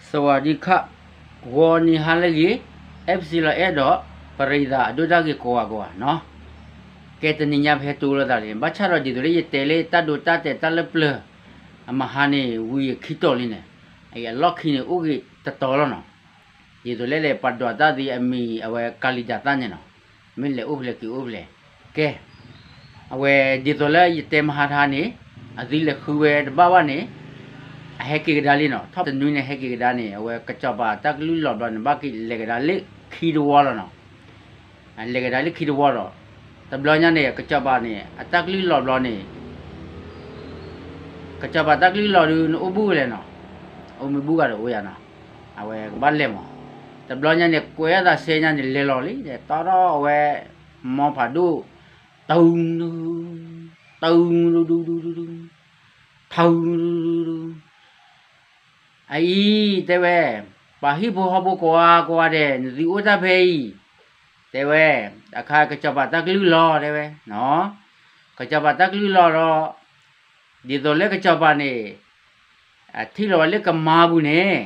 စဝၤဒံခး ဂီၤနံၤဟါလၢအဂ့ၤ အဲၣ်ပစံလီၤအဲၣ်ဒီး ပရံသးအဒိၣ်တၢ်ဂ့ၤကိးဂၤကိးဂၤနီၤ, ကဲတနံၤညါပဟဲတုၤလီၤသးလံ ဘၣ်ဆၣ်ဒီးဒ်သိးလၢယတဲလၢတၢ်ဒိတၢ်တဲာ်တၢ်လၢပျၢၤ အမဟါန့ၣ် ဝံၤခံတီၤလံန့ၣ်, အအံၤအလီၢ်ခံန့ၣ် အိၣ်ဂ့ၤတတီၤလီၤနီၤ, ဒ်သိးလၢလဲၣ် ပှၤဒွးတၢ်သ့အမံၤ အဝဲကၤလံၤဒၤသၣ်န့ၣ်နီၤ, မ့ၢ်လဲၤအိၣ်ဖဲလဲၣ်က့ၤအိၣ်ဖဲလဲၣ်, ကဲ အဝဲဒ်သိးလၢယတဲမဟါတဟါန့ၣ် အသုလဲၤဃုဝဲတဘၣ်ဘၣ်န့ၣ် အဟဲက့ၤကဒါလံနီၤ, ထီၣ်တနွံန့ၣ် ဟဲက့ၤကဒါန့ၣ် အဝဲကစီၤပၤတၢ်ကလုၢ်လီၤဘျီန့ၣ် ဘၣ်က့ၤလဲၤကဒါလၢခံတဝီလီၤနီၤ, လဲၤကဒါလၢခံတဝီဒီး တဘျီညါန့ၣ် ကစီၤပၤန့ၣ် အတၢ်ကလုၢ်လီၤဘျီန့ၣ် ကစီၤပၤတၢ်ကလုၢ်လီၤဒုး နအိၣ်ဘူၣ်ဝဲလဲၣ်နီၤ, အိၣ်မ့ၢ်ဘူၣ်ဂၤဒီးအိၣ်ယၤနီၤ, အဝဲကဘၣ်လဲၤမး, တဘျီညါန့ၣ် ကွဲးအသးစဲညါန့ၣ် လဲၤလီၤလံ, တီထီၣ်အဝဲ မီဖးဒိၣ်, တုၤ, တုၤ, တုၤ, တုၤ, တုၤ, တုၤ, အအံၤ တဲဝဲ, ပှၤဟံၣ်ဖိဃီဖိကိးဂၤကိးဂၤဒဲး နသုအိၣ်တၢ်ဖဲအံၤ, တဲဝဲ, အခါကစီၤပၤတၢ်ကလုၢ်လီၤ တဲဝဲ, ကစီၤပၤတၢ်ကလုၢ်လီၤဒီး ဒ်သိးလၢကစီၤပၤန့ၣ် အထံၣ်လီၤဝဲလၢကမါပူၤန့ၣ်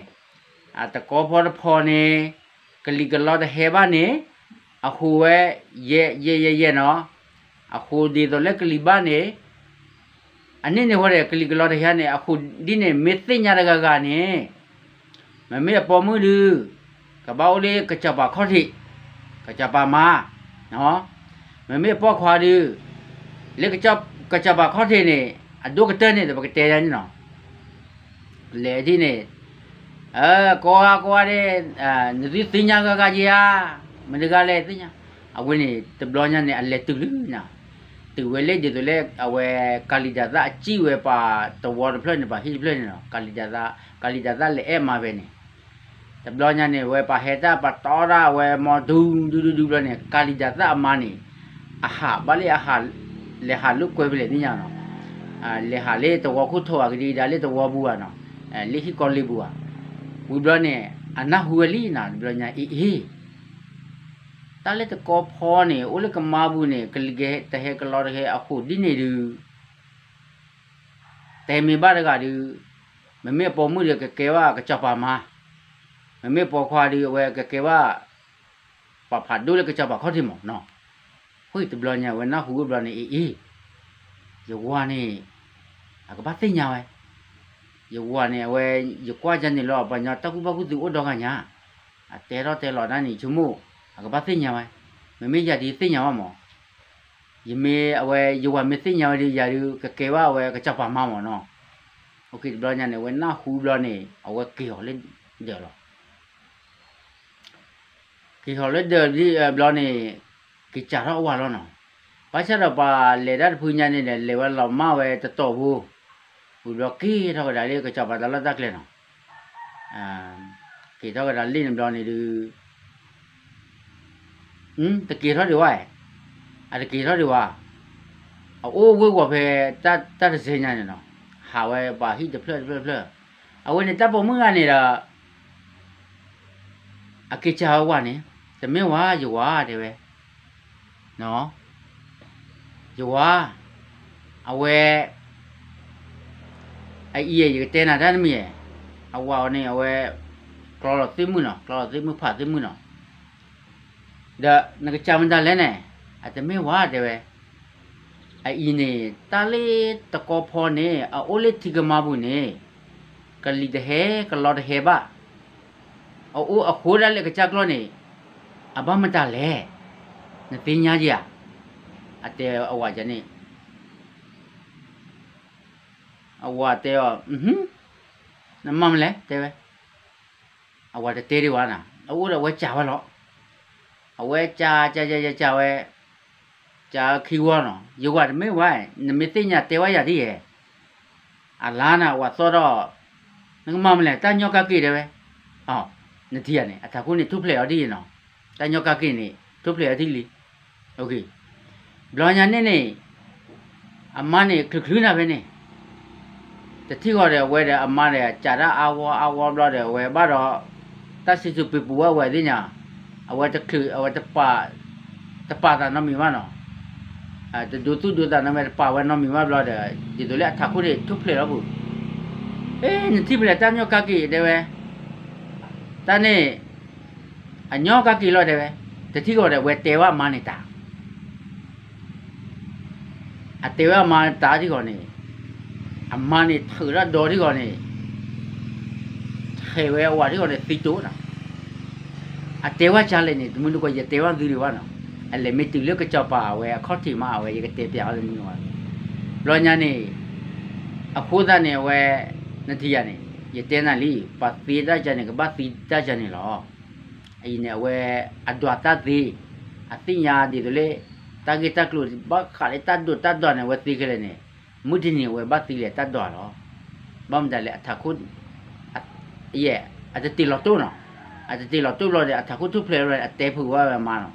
အတကီဖီတဖီန့ၣ် ကလံၤကလီတဟဲဘၣ်န့ၣ် အဃိဝဲ ယဲ ယဲ ယဲ ယဲနီၤ, အဃိဒ်သိးလၢကလံၤဘၣ်န့ၣ် အန့ၣ်န့ၣ်ဃိဒီး ကလံၤကလီတဟဲန့ၣ် အဃိဒ်န့ၣ် မ့ၢ်သ့ၣ်ညါတဂၤဂၤန့ၣ် မ့မ့ၢ်အပိာ်မုၣ်ဒုး ကဘၣ်အိၣ်လၢကစီၤပၤခီၣ်ထံး, ကစီၤပၤမါ, မ့မ့ၢ်အပိာ်ခွါဒုး လၢကစီၤပၤခီၣ်ထံးန့ၣ် အဒိၣ်ကတၢၢ်န့ၣ် ပကတဲဒ်န့ၣ်နီၤ, လဲၤဒ်န့ၣ် ကိးဂၤကိးဂၤဒဲး နသုသ့ၣ်ညါဂၤဂၤယဲဧါ, မတၤတဂၤလဲၣ်သ့ၣ်ညါ, အဝဲန့ၣ် တဘျီညါန့ၣ် အလဲၤတုၤလံနီၤ, တုၤဝဲလၢဒ်သိးလၢ အဝဲ ကၤလံၤဒၤသၣ်အစံၣ်ဝဲပှၤတဝီတဖျၢၣ်န့ၣ် ပှၤဟံၣ်တဖျၢၣ်န့ၣ်နီၤ, ကၤလံၤဒၤသၣ် ကၤလံၤဒၤသၣ်လဲၤအဲၣ်မါဖဲန့ၣ် တဘျီညါန့ၣ် အဝဲပှၤဟဲတၢ်ပှၤတီတၢ်အဝဲမီဒူဒူဒူဒူဘျီန့ၣ် ကၤလံၤဒၤသၣ်အမါန့ၣ် အဟးဘၣ်လၢအဟး လဲၤဟးလိာ်ကွဲဖဲလဲၣ်သ့ၣ်ညါနီၤ, လဲၤဟးလၢတဝီခိၣ်ထိးဧါ ကဒံကဒါလၢတဝီပူၤဧါနီၤ, လၢဟံၣ်ကီၢ်လ့ပူၤဧါ, ဝံၤဘျီန့ၣ် အနၢ်ဟူဝဲလံနီၤ တဘျီညါအ့ၣ်အ့ၣ် တၢ်လၢတကီဖီန့ၣ် အိၣ်လၢကမါပူၤန့ၣ် ကလံၤတဟဲကလီတဟဲအဃိဒ်န့ၣ်ဒုး တဲမ့ၢ်ဘၣ်တဂၤဒုး မ့မ့ၢ်အပိာ်မုၣ်ဒီး ကကဲဘၣ်ကစီၤပၤမါ, မ့မ့ၢ်ပိာ်ခွါဒုး အဝဲကကဲဘၣ် ပှၤဖးဒိၣ်လၢကစီၤပၤခီၣ်ထံးမးနီၤ, ဃိတဘျီညါ အဝဲနၢ်ဟူဝဲဘျီန့ၣ် အ့ၣ်အ့ၣ် ယဝၤန့ၣ် အကဘၣ်သ့ၣ်ညါဝဲ, ယဝၤန့ၣ် အဝဲ ယကွၢ်ယါန့ၣ်လီၤ ပှၤညီတၢ်ကူၣ်ဘၣ်ကူၣ်သ့အိၣ်ဒီဂၤညါ, အတဲထီၣ်တဲလီၤတၢ်န့ၣ် ဆိကမိၣ် အကဘၣ်သ့ၣ်ညါဝဲ, မ့မ့ၢ်ယၤဒ်သ့ၣ်ညါဘၣ်မး ယမ့ၢ်အဝဲ ယဝၤမ့ၢ်သ့ၣ်ညါဝဲဒီး ယၤဒုးကကဲဘၣ်အဝဲကစီၤပၤမါမးနီၤ, တဘျီညါန့ၣ် အဝဲနၢ်ဟူဘျီန့ၣ် အဝဲက့ၤဟီၣ်လၢဒၢးလီၤ က့ၤဟီၣ်လၢဒၢးဘျီန့ၣ် က့ၤစးထီၣ်အဝၤလီၤနီၤ, ဘၣ်ဆၣ်ဒီးပှၤလဲၤတၢ်တဖုညါန့ၣ်ဒီး လဲၤဝဲလီၤမၢ်ဝဲတတီၢ်ဖိ, ဝံၤဘျီက့ၤထီၣ်ကဒါလၢကစီၤပၤတၢ်လီၢ်တၢ်ကျဲနီၤ, က့ၤထီၣ်ကဒါလံန့ၣ်ဘျီန့ၣ်ဒုး တက့ၤထီၣ်ဒံးဝဲ, အတက့ၤထီၣ်ဒံးဝဲ, အအိၣ်ဝ့ၤဝီၤဖဲ တၢ်တစဲညါန့ၣ်နီၤ, ဟးဝဲပှၤဟံၣ်တဖျၢၣ်တဖျၢၣ်တဖျၢၣ်, အဝဲန့ၣ်တၢ်ပိာ်မုၣ်ဂၤန့ၣ်ဒီး အက့ၤစးဝဲဝၤန့ၣ်, တမ့ၢ်ဝၤ ယဝၤတဲဝဲ, ယဝၤ, အဝဲ အအံၤ ယကတဲနၤတၢ်တမံၤ, အဝၤအီၤန့ၣ် အဝဲ ကျီလီၤသ့ၣ်မုၣ်နီၤ, ကျီလီၤသ့ၣ်မုၣ်ဖးသ့ၣ်မုၣ်နီၤ, ဒီးနကစးမတၤလဲၣ်န့ၣ်, အတမ့ၢ်ဝၤတဲဝဲ, အအံၤန့ၣ် တၢ်လၢတကီဖီန့ၣ် အအိၣ်လၢထံကမါပူၤန့ၣ် ကလံၤတဟဲ ကလီတဟဲဘၣ်, အအိၣ်အဃိဒၣ်လၢကစၢ်ကျီၢ်န့ၣ် အဘၣ်မတၤလဲၣ်, နသ့ၣ်ညါယၤ, အတဲအဝၤန့ၣ် အဝၤတဲအီၤ, နမၤမနုၤလဲၣ် တဲဝဲ, အဝၤတတဲဒံးဝဲန့ၣ် အအိၣ်ဒီးအဝဲစးဝဲလီၤ, အဝဲစးစးစးစးစးဝဲ, စးခံဝီနီၤ, ယဝၤတမ့ၢ်ဝဲ, နမ့ၢ်သ့ၣ်ညါတဲဝဲယၤဒ်ယဲ, အလါန့ၣ် အဝၤသီၣ်ဒီး, နကမၤမနုၤလဲၣ် တၢ်ညီကါက့ၤတဲဝဲ, နထံၣ်ဧါန့ၣ် အထးခိၣ်န့ၣ် ထူၣ်ဖျဲးအီၤဒ်အံၤနီၤ, တၢ်ညီကါက့ၤန့ၣ် ထူၣ်ဖျဲးအီၤဒ်လံ ဘျီညါန့ၣ်န့ၣ်, အမါန့ၣ် ချုးချုးနၤဖဲန့ၣ်, တထံၣ်ဃီဒီး အဝဲဒီးအမါဒီး စးတၢ်အါဝီအါဝီဘျီဒီး အဝဲဘၣ်ဒီး တၢ်စံၣ်စိၤပ့ၤပူၤဝဲအဝဲသ့ၣ်ညါ, အဝဲတချုး အဝဲတပာ်, တပာ်သးနီတမံၤဘၣ်နီၤ, တဒိသူၣ်ဒိသးနီတမံၤ တပာ်ဝဲနီတမံၤဘၣ်ဘျီဒီး ဒ်သိးလၢအထးခိၣ်န့ၣ် ထူၣ်ဖျဲးလီၤပူၤ, အ့ နထံၣ်ဖဲလဲၣ် တၢ်ညီကါက့ၤတဲဝဲ, တၢ်န့ၣ် အညီကးက့ၤလီၤတဲဝဲ, တထံၣ်ဃီဒီး အဝဲတဲဝဲအမါန့ၣ်တၢ် အတဲဝဲအမါတၢ်ထံၣ်ဃီန့ၣ်, အမါန့ၣ်ထုးထီၣ်ဒီထံၣ်ဃီန့ၣ်, ထုးဝဲအဝၤထံၣ်ဃီန့ၣ်သံတိၢ်နီၤ. အတဲဝဲကလဲၣ်န့ၣ် တမုၢ်တကိး ယတဲဝဲသုဒံးဘၣ်နီၤ. အလဲၤမ့ၢ်တုၤလၢကစီၤပၤအဝဲအခီၣ်ထံးမး အဝဲယကတဲပျးအီၤတနံၤဝဲ. ဘျီညါန့ၣ် အဃိသတးန့ၣ် အဝဲ နထံၣ်ယၤန့ၣ် ယတဲနၤလံ, ပှၤသ့တၢ်ကန့ၣ် ကဘၣ်သံတၢ်ကန့ၣ်လီၤ. အံၤန့ၣ် အဝဲအဒွးတၢ်သ့, အသ့ၣ်ညါဒ်သိးလၢ တၢ်ဂ့ၢ်တၢ်ကျိၤဘၣ်ဃးလၢတၢ်ဒိးတၢ်ဒွးန့ၣ် အဝဲသ့ခဲလၢာ်န့ၣ်, မုၢ်တနံၤအဝဲဘၣ်သံလဲၣ်တၢ်ဒွးလီၤ. ဘၣ်မတၤလဲၣ် အထးခိၣ် ယဲၢ် အတတ့ၢ်လီၤတိၢ်နီၤ, အတတ့ၢ်လီၤတိၢ်ဘျီဒီး အထးခိၣ်ထူၣ်ဖျဲးဘျီန့ၣ် အတဲဖုးဝဲဝဲအမါနီၤ.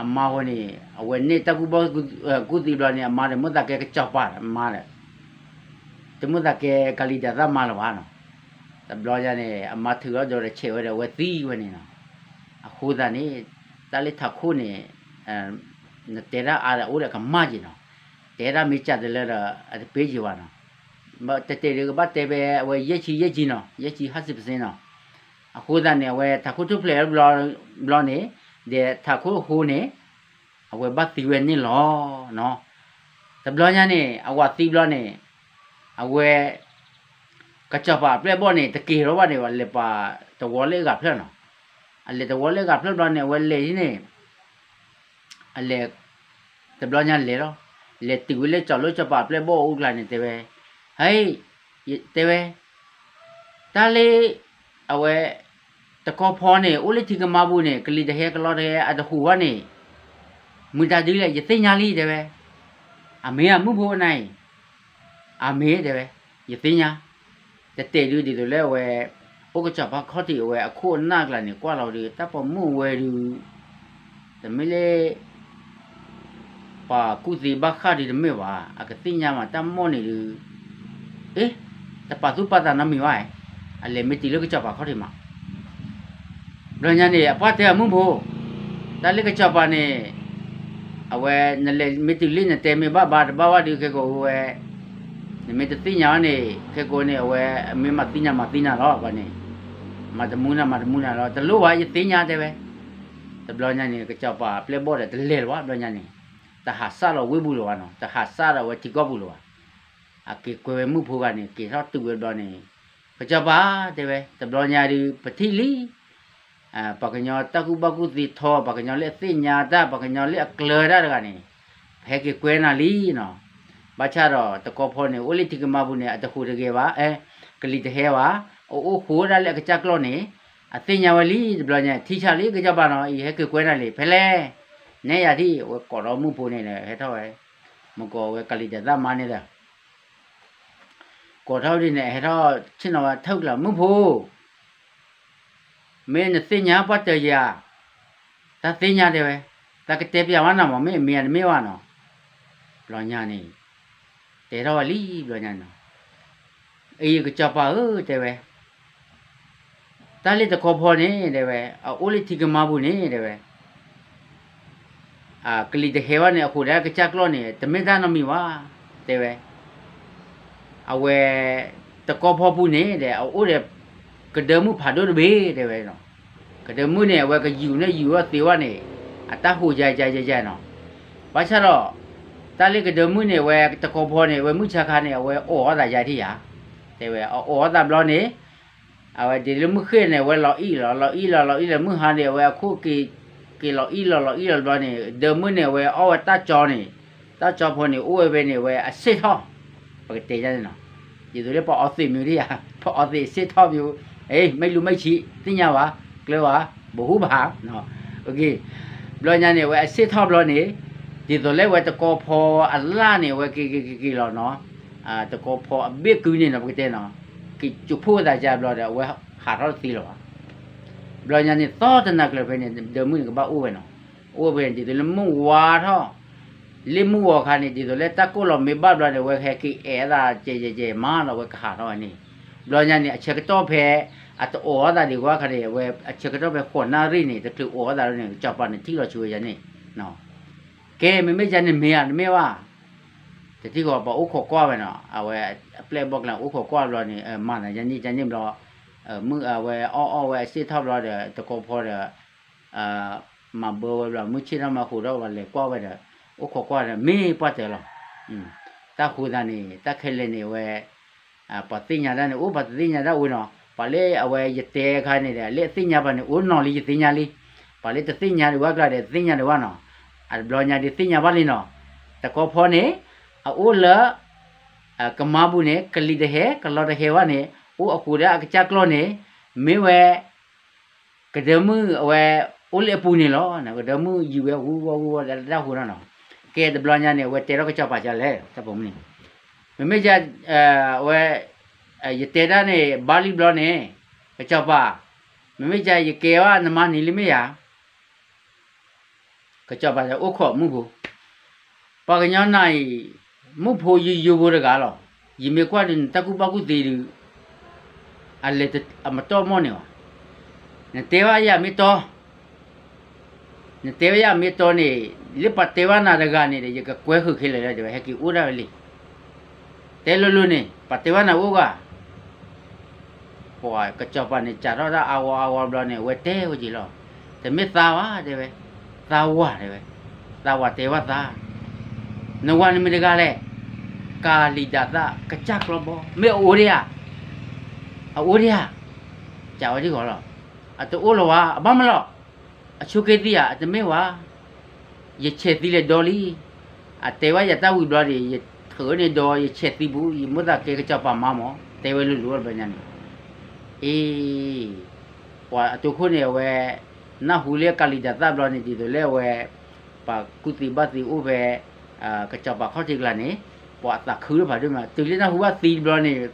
အမါဝဲန့ၣ် အဝဲန့ၢ်တၢ်ကူၣ်ဘၣ်ကူၣ်သ့ဘျီန့ၣ် အမါဒီး မိၣ်သးကဲကစီၤပၤမါဒီး တမိၣ်သးကဲကၤလံၤဒၤသၣ်မါလၢၤဘၣ်နီၤ. တဘျီညါန့ၣ် အမါထုးထီၣ်ဒီးဆဲးဝဲဒီး အဝဲသံဝဲန့ၣ်နီၤ. အဃိသတးန့ၣ် တၢ်လၢထးခိၣ်န့ၣ် နတဲဒၣ်အါဒီးအိၣ်ဒီးကမၣ်က့ၤနီၤ, တဲဒၣ်မ့ၢ်စှၤတလၢဒီး အတပ့ၤက့ၤဘၣ်နီၤ. တတဲဒုးကဘၣ်တဲဖဲအဝဲယဲၢ်ဆံယဲၢ်ဆံနီၤ, ယဲၢ်ဆံ ဟါစံးပစ့နီၤ. အဃိသတးန့ၣ် အဝဲထးခိၣ်ထူၣ်ဖျဲးဘျီန့ၣ်, ဒီးထးခိၣ်အဃိန့ၣ် အဝဲဘၣ်သံဝဲန့ၣ်လီၤ. တဘျီညါန့ၣ် အဝၤသံဘျီန့ၣ် အဝဲ ကစီၤပၤအပျဲၢ်ဘီၣ်န့ၣ် တက့ၤထီၣ်ဘၣ်န့ၣ် အလဲၤပှၤတဝီလၢအဂၤဖျၢၣ်နီၤ. အလဲၤတဝီလၢအဂၤဖျၢၣ်ဘျီန့ၣ် အဝဲလဲၤဒ်န့ၣ် အလဲၤ တဘျီညါလဲၤလီၤ. လဲၤတုၤဝဲလၢကၠီၤလိကစီၤပၤအပျဲၢ်ဘီၣ်အူကျါန့ၣ် တဲဝဲ, ဟဲ, တဲဝဲ, တၢ်လၢ အဝဲ တကီဖီန့ၣ် အိၣ်လၢထံကမါပူၤန့ၣ် ကလံၤတဟဲကလီတဟဲ အတဟူးဘၣ်န့ၣ် မတၤဒုလဲၣ် ယသ့ၣ်ညါလံ တဲဝဲ. အမ့ၢ်အမုၣ်ဖိနၤအံၤ, အမ့ၢ် တဲဝဲ, ယသ့ၣ်ညါ. တတဲဒုးဒ်သိးလၢအဝဲ အိၣ်ကစီၤပၤခီၣ်ထံးအဝဲအခိၣ်အနၢ်အကျါန့ၣ် ကွၢ်လီၤဒုး တၢ်ပိာ်မုၣ်ဝဲဒုး တမ့ၢ်လၢ ပှၤကူၣ်သ့ဘၣ်ဃးဒုးတမ့ၢ်ဘၣ်, အကသ့ၣ်ညါမးတၢ်မိၣ်န့ၣ်ဒုး, အ့, တပာ်သူၣ်ပာ်သးနီတမံၤဘၣ်, အလဲၤမ့ၢ်တုၤလၢကစီၤပၤခီၣ်ထံးမး ဘျီညါန့ၣ် အပှၢ်တဲအမုၣ်ဖိ, တၢ်လၢကစီၤပၤန့ၣ် အဝဲ နလဲၤမ့ၢ်တုၤလံနတဲမ့ၢ်ဘၣ်ဘၣ်တဘၣ်ဘၣ်ဒုး ခဲကိးဝဲ, နမ့ၢ်တသ့ၣ်ညါဘၣ်န့ၣ် ခဲကိးန့ၣ် အဝဲမ့ၢ်မၤသံနၤမၤသံနၤလီၤ ပှၤန့ၣ်, မၤတမူနၤမၤတမူနၤလီၤ တလိၣ်ဘၣ် ယသ့ၣ်ညါတဲဝဲ. တဘျီညါန့ၣ် ကစီၤပၤပျဲၢ်ဘီၣ်ဒီးတလဲၤလၢၤဘၣ် ဘျီညါန့ၣ်, တဟးစၢ်လီၤဝ့ၢ်ပူၤလၢၤဘၣ်နီၤ, တဟးစၢ်ဒီးအဝဲထံကီၢ်ပူၤလၢၤဘၣ်. အက့ၤကွဲဝဲမုၣ်ဖိဂၤန့ၣ် က့ၤထီၣ်တုၤဝဲဘျီန့ၣ်, ကစီၤပၤ တဲဝဲ တဘျီညါဒုး ပထံၣ်လံ ပှၤကညီတၢ်ကူၣ်ဘၣ်ကူၣ်သ့ထီ ပှၤကညီလၢအသ့ၣ်ညါတၢ် ပှၤကညီလၢအကျၢၤတၢ်တဂၤန့ၣ်, ပဟဲက့ၤကွဲနၤလံနီၤ. ဘၣ်ဆၣ်ဒီးတကီဖီန့ၣ် အိၣ်လၢထံကမါပူၤန့ၣ် အတဟူးတဂဲၤဘၣ်, ကလံၤတဟဲဘၣ်, အအိၣ်ဃိဒၣ်လၢအကစၢ်ကျီၢ်န့ၣ်, အသ့ၣ်ညါဝဲလံ တဘျီညါ ထံဆးလံ ကစီၤပၤနီၤ အံၤဟဲက့ၤကွဲနၤလံ ဖဲလဲၣ်, နဲယၤထံၣ် အဝဲကိးဒီးမုၣ်ဖိန့ၣ်ဒီး ဟဲထီၣ်ဝဲ, မ့ၢ်ကိးဝဲကလံၤတသၣ်မါန့ၣ်ဒီး ကိးထီၣ်ဒ်န့ၣ် ဟဲထီၣ်ဆ့ၣ်နီၤဝဲ ထုးကျါ မုၣ်ဖိ, မ့ၢ်နသ့ၣ်ညါပှၢ်တၢၢ်ယၤ, တၢ်သ့ၣ်ညါတဲဝဲ, တၢ်ကတဲပျးဝဲနၤမး မ့ၢ်အမ့ၢ်အတမ့ၢ်ဘၣ်နီၤ. ဘျီညါန့ၣ် တဲထီၣ်ဝဲလံ ဘျီညါန့ၣ်, အံၤကစီၤပၤဧၢ တဲဝဲ တၢ်လၢတကီဖီန့ၣ် တဲဝဲ အအိၣ်လၢထံကမါပူၤန့ၣ် တဲဝဲ ကလံၤတဟဲဘၣ်န့ၣ် အဃိဒီးကစၢ်ကျီၢ်န့ၣ် တမ့ၢ်တၢ်နီတမံၤဘၣ်, တဲဝဲ, အဝဲ တကီဖီပူၤန့ၣ်ဒီး အအိၣ်ဒီး ကဒၢမုၣ်ဖးဒိၣ်တဘ့ၣ် တဲဝဲ, ကဒၢမုၣ်န့ၣ် အဝဲကယူၤန့ၢ်ယူၤဝဲသ့ဝဲန့ၣ် အတၢ်ဟူးယၤယၤယၤယၤနီၤ, ဘၣ်ဆၣ်ဒီး တၢ်လၢကဒၢမုၣ်န့ၣ် အဝဲတကီဖီန့ၣ် အဝဲမုၢ်ဆါခါန့ၣ် အဝဲအိးထီၣ်သးယၤထံၣ်ယၤ, တဲဝဲ အအိးထီၣ်သးဘျီန့ၣ် အဝဲဒ်လၢမုၢ်ဃ့ၢ်န့ၣ် အဝဲလီၤအံၣ်လီၤ လီၤအံၣ်လီၤ လီၤအံၣ်လီၤ မုၢ်ဟါန့ၣ် အဝဲအခိၣ်က့ၤ က့ၤလီၤအံၣ်လီၤ လီၤအံၣ်လီၤဘျီန့ၣ် ဒၢမုၣ်န့ၣ် အဝဲအီၣ်ဝဲတၢ်ကၠီန့ၣ်, တၢ်ကၠီဖိန့ၣ် အိၣ်ဝဲဖဲန့ၣ် အဝဲအဆ့ၣ်ထီၣ်, ပကတဲယၤန့ၣ်နီၤ, ဒ်သိးလၢပအီသံးမံၤဒ်ယၤ, ပအီသံးအဆ့ၣ်ထီၣ်မံၤ, အ့ မ့ၢ်လူမ့ၢ်ဆံး သ့ၣ်ညါဘၣ်, ကျၢၤဘၣ်, ဘိးဟူဘၣ်, ဘျီညါန့ၣ် အဝဲအဆ့ၣ်ထီၣ်ဘျီန့ၣ်, ဒ်သိးလၢအဝဲတကီဖီအလၢ်န့ၣ် အဝဲက့ၤက့ၤက့ၤက့ၤလီၤနီၤ တကီဖီအဘ့ၣ်ကုန့ၣ်နီၤ ပကတဲနီၤ, က့ၤကၠိဖှိၣ်သးယၤဘျီဒီး အဝဲဟးထီၣ်တသ့လၢၤဘၣ်. ဘျီညါန့ၣ် သီတနၤကျၢၤဖဲန့ၣ် ဒၢမုၣ်န့ၣ်ကဘၣ်အိၣ်ဝဲနီၤ, အိၣ်ဝဲဖဲန့ၣ် ဒ်သိးလၢမုၢ်ဝါထီၣ်, လၢမုၢ်ဝါခါန့ၣ် ဒ်သိးလၢတၢ်ကိၢ်လီၤမ့ၢ်ဘၣ်ဘျီန့ၣ် အဝဲဟဲက့ၤအဲၣ်အသးကဲကဲကဲမးဒီး အဝဲကဟးထီၣ်ဝဲန့ၣ်, ဘျီညါန့ၣ် အဆၢကတီၢ်ဖဲ အတအိးထီၣ်သးဒံးဝဲခါန့ၣ် အဝဲအဆၢကတီၢ်ဖဲဃိးနၣ်ရံၣ်န့ၣ် တချုးအိးထီၣ်သးန့ၣ် ကစီၤပၤန့ၣ်ထံၣ်လီၤဆိဝဲယၤန့ၣ် ကဲ မ့မ့ၢ်ယၤန့ၣ်မ့ၢ်ဧါ တမ့ၢ်ဘၣ်, တထံၣ်ဃီပှၤအိၣ်ခိးကွၢ်ဝဲနီၤ, အဝဲအပျဲၢ်အဘီၣ်ကျါအိၣ်ခိးကွၢ်ဘျီန့ၣ် မၤသးယၤန့ၣ် ယၤန့ၣ်ဘျီ, မုၢ်အဝဲအီၣ်အီၣ်ဝဲအစ့ၣ်ထီၣ်ဘျီဒီး တကီဖီဒီး မၤဘၢဝဲဘျီ မုၢ်ဆ့ၣ်ထီၣ်မၤဃိးဒီး ပှၤလဲၤကွၢ်ဝဲဒီး အိၣ်ခိးကွၢ်ဒီး မ့ၢ်ပှၢ်တၢၢ်လီၤ. တၢ်ဃိသးန့ၣ် တၢ်ခဲလၢာ်န့ၣ်ဝဲ ပှၤသ့ၣ်ညါတၢ်န့ၣ်အိၣ် ပှၤတသ့ၣ်ညါတၢ်အိၣ်နီၤ. ပှၤလၢအဝဲယတဲအခါန့ၣ်ဒီး လၢအသ့ၣ်ညါပှၤန့ၣ် အိၣ်နီၤလံယသ့ၣ်ညါလံ. ပှၤလၢတသ့ၣ်ညါဒံးဝဲကျါဒီး တသ့ၣ်ညါဒံးဝဲနီၤ. အတဘျီညါဒုးသ့ၣ်ညါဘၣ်လံနီၤ. တကီဖီန့ၣ် အအိၣ်လၢ ကမါပူၤန့ၣ် ကလံၤတဟဲ ကလီတဟဲဘၣ်န့ၣ် အိၣ်အဃိဒီးအကစၢ်ကျီၢ်န့ၣ် မ့ၢ်ဝဲ ကဒၢမုၣ်အဝဲ အိၣ်လၢအပူၤန့ၣ်လီၤ. ကဒၢမုၣ်ယံာ်ဝဲဂူဂူဂူဂူလၢတၢ်ဃိနီၤနီၤ. ကဲတဘျီညါန့ၣ် အဝဲတဲထီၣ်ကစီၤပၤဒ်လဲၣ် တၢ်ပိာ်မုၣ်န့ၣ် မ့မ့ၢ်ယၤ အဝဲ ယတဲတၢ်န့ၣ် ဘၣ်လံဘျီန့ၣ် ကစီၤပၤ မ့မ့ၢ်ယၤ ယကဲဘၣ်နမါန့ၣ်လံမ့ၢ်ယၤ ကစီၤပၤအိၣ်ခိးမုၣ်ဖိ, ပှၤကညီနၤအံၤ မုၣ်ဖိယိယိဖိတဂၤလီၤ. ယမ့ၢ်ကွၢ်ဒုး နတၢ်ကူၣ်ဘၣ်ကူၣ်သ့ဒုး အလဲၤအမတီၢ်မီၢ်န့ၣ်ဘၣ်. နတဲဘၣ်ယၤမ့ၢ်တီ နတဲဘၣ်ယၤမ့ၢ်တီန့ၣ် လၢပှၤတဲဘၣ်နၤတဂၤန့ၣ်ဒီး ယကကွဲဃုာ်ခဲလၢာ်လၢ တဲဝဲ ဟဲက့ၤအိၣ်ဒၣ်ဝဲလံ. တဲလိၤလိၤန့ၣ် ပှၤတဲဘၣ်နၤအိၣ်ဂၤ ပှၤကစီၤပၤန့ၣ် စးထီၣ်တၢ်အါဝီအါဝီဘျီန့ၣ် အဝဲတဲဝဲက့ၤလီၤ. တမ့ၢ်သါဘၣ် တဲဝဲ, သါဝၤ တဲဝဲ, သါဝၤတဲဘၣ်သါ, နဝၤန့ၣ်မ့ၢ်တဂၤလဲၣ်, ကၤလံၤဒၤသၣ် ကစၢ်ကျီဘီ မ့ၢ်အအိၣ်ဒံးဧါ, အအိၣ်ဒံးဧါ, စံးဝဲဒ်ဃီလီၤ. အတအိၣ်လၢၤဝဲ အဘၣ်မနုၤလီၤ, အဆိးက့သံဧါ, အတမ့ၢ်ဝဲ ယဆဲးသံလဲၤဒီလံ. အတဲဘၣ်ယၤတၢ်ဝံၤဘျီန့ၣ် ယထုးန့ၢ်ဒီ ယဆဲးသံပူၤ ယမိၣ်သးကဲကစီၤပၤမါမၢ် တဲဝဲလိၤလိၤတဘျီညါန့ၣ်. အ့ ပှၤအတိခိၣ်န့ၣ် အဝဲ နၢ်ဟူလၢကၤလံၤဒၤသၣ်ဘျီန့ၣ် ဒ်သိးလၢအဝဲ ပှၤကူၣ်သ့ဘၣ်သ့အိၣ်ဖဲ ကစီၤပၤခီၣ်ထံးကျါန့ၣ် ပှၤအသးခုတဖၣ်ဒိၣ်မး တုၤလၢနၢ်ဟူဘၣ်သံတဘျီန့ၣ်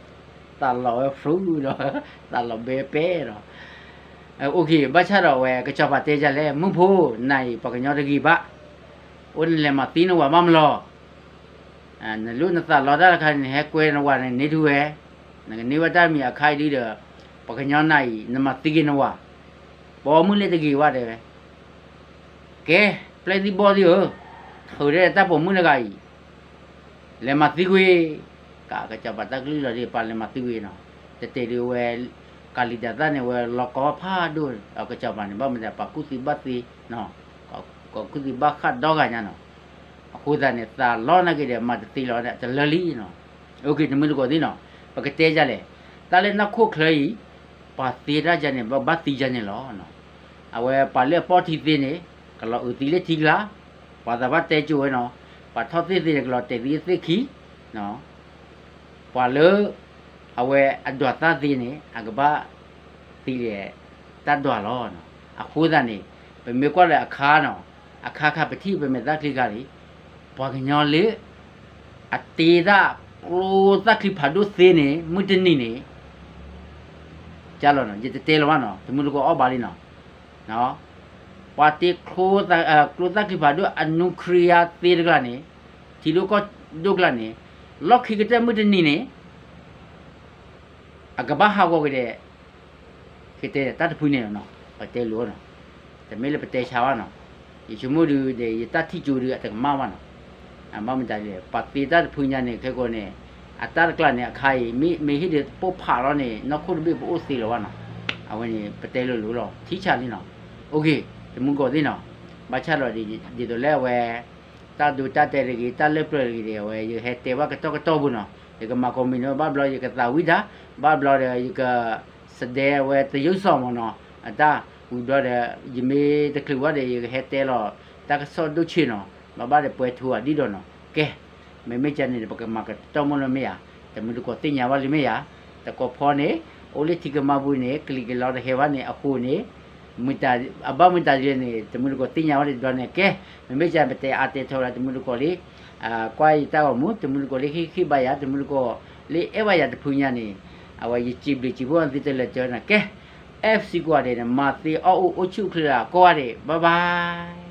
သးလီၤဝဲဖြူဒီး သးလီၤဘဲပဲဒီး အိၣ်က့ၤ ဘၣ်ဆၣ်ဒီးအဝဲ ကစီၤပၤတဲဒ်လဲၣ်, မုၣ်ဖိ နၤအံၤ ပှၤကညီတဂ့ၤဘၣ်, အိၣ်နလဲၤမၤသံနဝၤဘၣ်မနုၤလီၤ. နလိၣ်နသးလီတၢ်တခါန့ၣ် နဟဲကွဲနဝၤန့ၣ်န့ၢ်ထူဝဲ, နကန့ၢ်ဝဲတၢ်မံၤအခါအံၤဒုဒီး ပှၤကညီနၤအံၤ နမၤသံက့ၤနဝၤ, ပိာ်မုၣ်လၢတဂ့ၤဘၣ် တဲဝဲ. ကဲ ပျဲၢ်သံၣ်ဘီၣ်သံၣ်ဧၢ, ထုးဒီးတၢ်ပိာ်မုၣ်တဂၤအံၤ လဲၤမၤသံကွံာ်, ကးကစီၤပၤတၢ်ကလုၢ်လီၤဒီး ပှၤလဲၤမၤသံကွံာ်နီၤ. တတဲဒုးဝဲ ကၤလံၤဒၤသၣ်န့ၣ် ဝဲလီၤကီဖးဒိၣ် ကစီၤပၤန့ၣ် ဘၣ်မတၤ ပှၤကူၣ်သ့ဘၣ်သ့, ကကူၣ်သ့ဘၣ်ဃးဒီဂၤညါနီၤ. အဃိသတးန့ၣ် သးလီနာ်က့ဒီး မၤတသ့လီၤ တလၢလံနီၤ. အိၣ်က့ၤ တမုၢ်တကိးသ့ၣ်နီၤ, ပကတဲဒ်လဲၣ်, တၢ်လၢနီၢ်ခိၣ်ချၢအံၤ ပှၤသ့တၢ်ယါန့ၣ် ဘၣ်သံယါန့ၣ်လီၤ. အဝဲပှၤလၢအပိာ်ထံသ့န့ၣ် ကလီၤအုးသံလၢထံကျါ, ပှၤသးဘၣ်တဲကၠိဝဲနီၤ, ပှၤထီၣ်သ့ၣ်သ့န့ၣ် ကလီၤတဲာ်သံလၢသ့ၣ်ခံ, ပှၤလၢ အဝဲအဒွးသၣ်သ့န့ၣ် အကဘၣ်သံလၢတၢ်ဒွးလီၤ. အဃိသတးန့ၣ် ပမ့ၢ်ကွၢ်လၢအခါနီၤ, အခါခါပထံၣ်ပမဲာ်သၣ်ချံခါလံ, ပှၤကညီလၢ အတ့တၢ်ကျိသၣ်ချံဖးဒိၣ်သ့န့ၣ် မုၢ်တနံၤန့ၣ် ကလီၤနီၤ, ယတတဲလီၤဘၣ်နီၤ, တမုၢ်တကိးအီၣ်ဘၣ်လံနီၤ. ပှၤတ့ ကျိသၣ်ချံဖးဒိၣ်အနူခရံယါသ့တကျါန့ၣ်, ထံဒိၣ်ကီၢ်ဒိၣ်ကျါန့ၣ်, လီၢ်ခံကတၢၢ်မုၢ်တနံၤန့ၣ် အကဘၣ်ဟးဂီၤက့ၤဒီး ကတဲတၢ်တဖုန့ၣ်လီၤနီၤ, ပတဲလိၤနီၤ, တမ့ၢ်လၢပတဲဆါဘၣ်နီၤ, ယဆိကမိၣ်ဒုးဒီး ယတၢ်ထံၣ်ကၠိဒုး အတကမၣ်ဘၣ်နီၤ. ဘၣ်မတၤလဲၣ် ပှၤသ့တၢ်တဖုညါန့ၣ် ခဲကိာ်န့ၣ် အတၢ်တကျါန့ၣ် အခါအံၤ မ့ၢ်ဟ့ၣ်ဒုးပိၢ်ဖးလီၤန့ၣ် နီၢ်ခိၣ်တဘ့ၣ်ပအိၣ်သ့လီၤဘၣ်နီၤ. အဝဲန့ၣ် ပတဲလိၤလိၤလီၤ ထံဆါလံနီၤ. အိၣ်က့ၤ တမုၢ်တကိးသ့ၣ်နီၤ, ဘၣ်ဆၣ်ဒီး ဒ်သိးလၢအဝဲ တၢ်ဒိတၢ်တဲာ်တဂ့ၤ တၢ်လၢပျၢၤတဂ့ၤဒီး အဝဲယဟဲတဲဘၣ်ကတီၢ်ကတီၢ်ပူၤနီၤ, ယကမၤကိးမံၤန့ၣ် ဘၣ်ဘျီယကသးဝံၣ်တၢ်, ဘၣ်ဘျီဒီး ယကစံးဒဲဝဲသယုၢ်စီၤမၢ်နီၤ, အတၢ်ဝံၤဘျီဒီး ယမ့ၢ်တချုးဘၣ်ဒီး ယကဟဲတဲလီၤ တၢ်ကစီၣ်ဒိၣ်ဆ့နီၤ, ဘၣ်ဘၣ်ဒီးပှဲၤထူအဒံၣ်ဒီးနီၤ. ကဲ မ့မ့ၢ်ကန့ၣ် ပကမၤကတီၢ်မ့ၢ်လၢမ့ၢ်ဧါ, တမုၢ်တကိးသ့ၣ်ညါဘၣ်လံမ့ၢ်ဧါ, တကီဖီန့ၣ် အိၣ်လၢထံကမါပူၤန့ၣ် ကလံၤကလီတဟဲဘၣ်န့ၣ် အဃိန့ၣ် မတၤ အဘၣ်မတၤဒ်လဲၣ်န့ၣ် တမုၢ်တကိးသ့ၣ်ညါဝဲဒၣ်တဘျီန့ၣ် ကဲ, မ့မ့ၢ်ကပတဲအါတဲထီၣ်လၢတမုၢ်တကိးလံ, ကွၢ်ယတၢ်ဂီၤမူ တမုၢ်တကိးလံ ဟ့ၣ်ဟ့ၣ်ဘၣ်ယၤ တမုၢ်တကိးလံ အဲၣ်ဘၣ်ယၤတဖုညါန့ၣ်, အဝဲယစံးဘျုးစံးဖှိၣ်သုတလၢာ်တၢၢ်န့ၣ် ကဲ, အဲၣ်စံးကိးဂၤဒဲးန့ၣ် မၤသ့အီၣ်အိၣ်အိၣ်ဆူၣ်အိၣ်ချ့လၢကိးဂၤဒဲး bye bye.